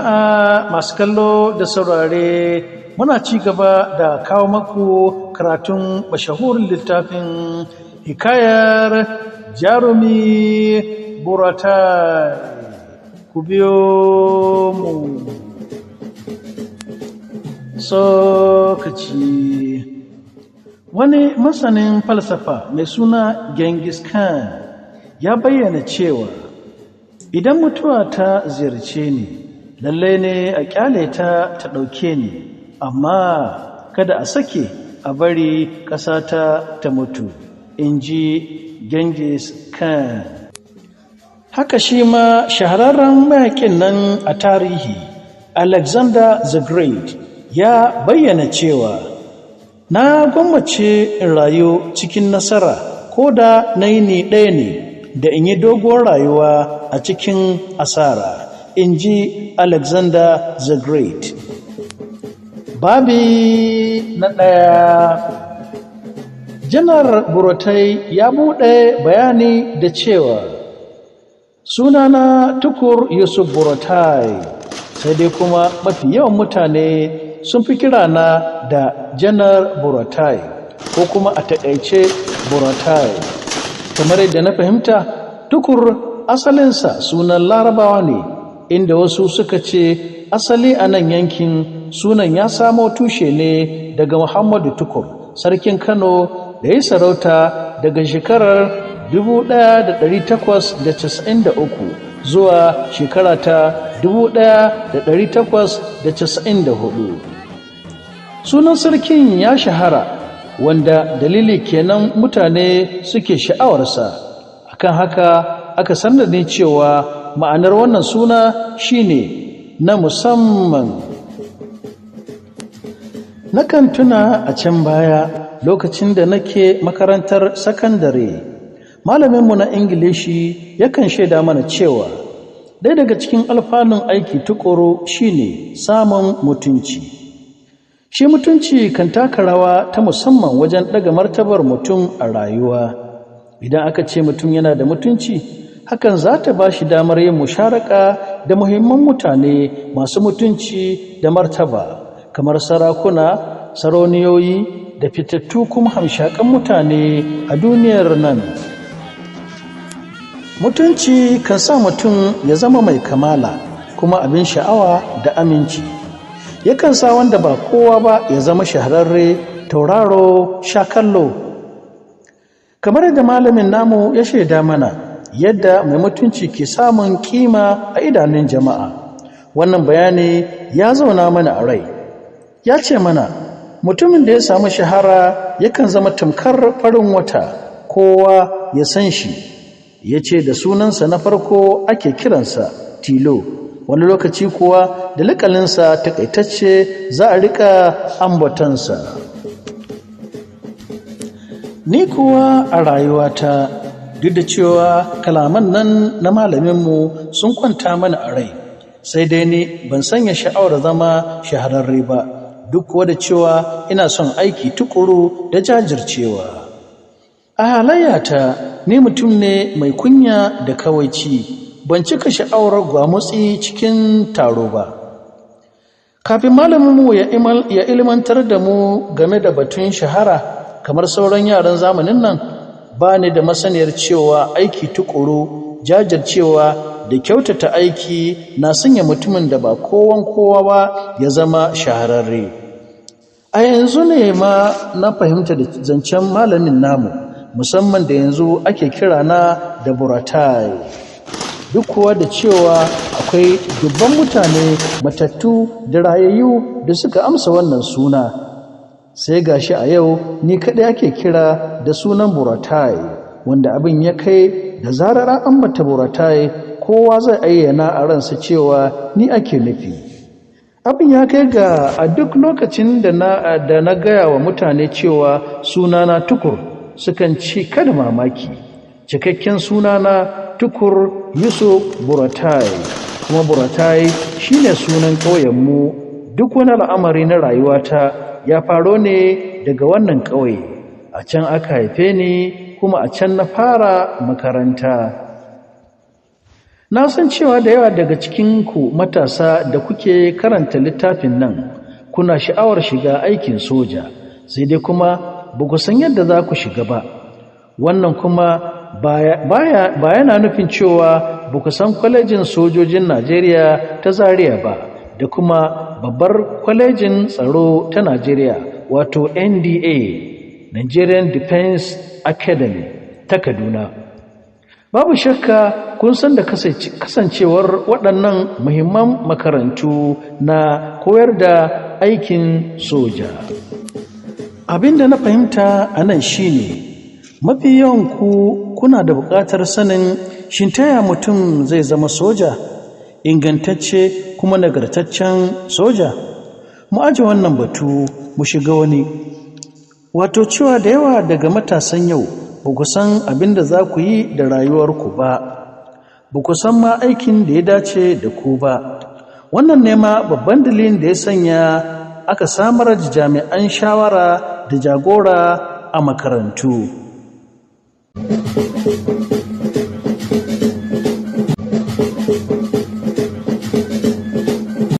Jama'a masu kallo da saurare, muna ci gaba da kawo maku karatun mashahurin littafin Hikayar Jarumi Buratai. Ku biyo mu. Tsokaci. Wani masanin falsafa mai suna Genghis Khan ya bayyana cewa idan mutuwa ta ziyarce ni, lallai ne a kyale ta ta ɗauke ni, amma kada a sake a bari ƙasata ta mutu, in ji Genghis Khan. Haka shi ma shahararren mayaƙin nan a tarihi, Alexander the Great, ya bayyana cewa na gwammace in rayu cikin nasara ko da na yini ɗaya ne, da in yi doguwar rayuwa a cikin asara, in ji Alexander the Great. Babi na ɗaya. Janar Buratai ya buɗe bayani da cewa sunana Tukur Yusuf Buratai, sai dai kuma mafi yawan mutane sun fi kirana da Janar Buratai ko kuma a taƙaice Buratai. Kamar yadda na fahimta, Tukur asalinsa sunan Larabawa ne, inda wasu suka ce asali a nan yankin sunan ya samo tushe ne daga Muhammadu Tukur, sarkin Kano da ya sarauta daga shekarar 1893 zuwa shekara ta 1894. Sunan sarkin ya shahara, wanda dalili kenan mutane suke sha'awarsa. Akan haka aka sanar ni cewa ma'anar wannan suna shine na musamman. Nakan tuna a can baya, lokacin da nake makarantar sakandare, malaminmu na Ingilishi yakan shaida mana cewa ɗaya daga cikin alfanun aiki tukuru shine samun mutunci. Shi mutunci kan taka rawa ta musamman wajen ɗaga martabar mutum a rayuwa. Idan aka ce mutum yana da mutunci, hakan za ta ba shi damar yin musharaka da muhimman mutane masu mutunci da martaba, kamar sarakuna, sarauniyoyi da fitattu kuma hamshakan mutane a duniyar nan. Mutunci kan sa mutum ya zama mai kamala kuma abin sha'awa da aminci. Yakan sa wanda ba kowa ba ya zama shahararre, tauraro, shakallo. Kamar yadda malamin namu ya shaida mana yadda mai mutunci ke samun kima a idanun jama'a. Wannan bayani ya zauna mana a rai. Ya ce mana mutumin da ya samu shahara yakan zama tamkar farin wata, kowa ya san shi. Ya ce da sunansa na farko ake kiransa, Tilo. Wani lokaci kuwa da lakalinsa takaitacce za a riƙa ambatonsa. Ni kuwa a rayuwata, duk da cewa kalaman nan na malaminmu sun kwanta mana a rai, sai dai ni ban sanya sha'awar zama shahararre ba, duk kuwa da cewa ina son aiki tukuru da jajircewa. A halayyata, ni mutum ne mai kunya da kawaici, ban cika sha'awar gwamutsi cikin taro ba. Kafin malaminmu ya ilmantar da mu game da batun shahara, kamar sauran yaran zamanin nan, ba ni da masaniyar cewa aiki tukuru, jajircewa da kyautata aiki na sanya mutumin da ba kowan kowa ba ya zama shahararre. A yanzu ne ma na fahimta da zancen malamin namu, musamman da yanzu ake kira na da Buratai. Duk kuwa da cewa akwai dubban mutane matattu da rayayyu da suka amsa wannan suna. Sai gashi a yau ni kaɗai ake kira da sunan Buratai, wanda abin ya kai da zarar an ambata Buratai, kowa zai ayyana a ransa cewa ni ake nufi. Abin ya kai ga a duk lokacin da na gaya wa mutane cewa sunana Tukur, sukan ci kada mamaki. Cikakken sunana Tukur Yusuf Buratai, kuma Buratai shine sunan ƙauyenmu. Duk wani al'amari na rayuwata ya faro ne daga wannan ƙauye. A can aka haife ni, kuma a can na fara makaranta. Na san cewa da yawa daga cikinku matasa da kuke karanta littafin nan kuna sha'awar shiga aikin soja, sai dai kuma ba ku san yadda za ku shiga ba. Wannan kuma ba yana nufin cewa ba ku san Kwalejin Sojojin Najeriya ta Zaria ba da kuma babbar Kwalejin Tsaro ta Najeriya, wato NDA, Nigerian Defence Academy ta Kaduna. Babu shakka kun san da kasancewar waɗannan muhimman makarantu na koyar da aikin soja. Abin da na fahimta a nan shi ne, mafi yawan ku kuna da buƙatar sanin shin taya mutum zai zama soja, ingantacce kuma nagartaccen soja. Mu aje wannan batu mu shiga wani. Wato cewa da yawa daga matasan yau ba ku san abin da za ku yi da rayuwarku ba, ba ku san ma aikin da ya dace da ku ba. Wannan ne ma babban dalilin da ya sanya aka samar da jami'an shawara da jagora a makarantu.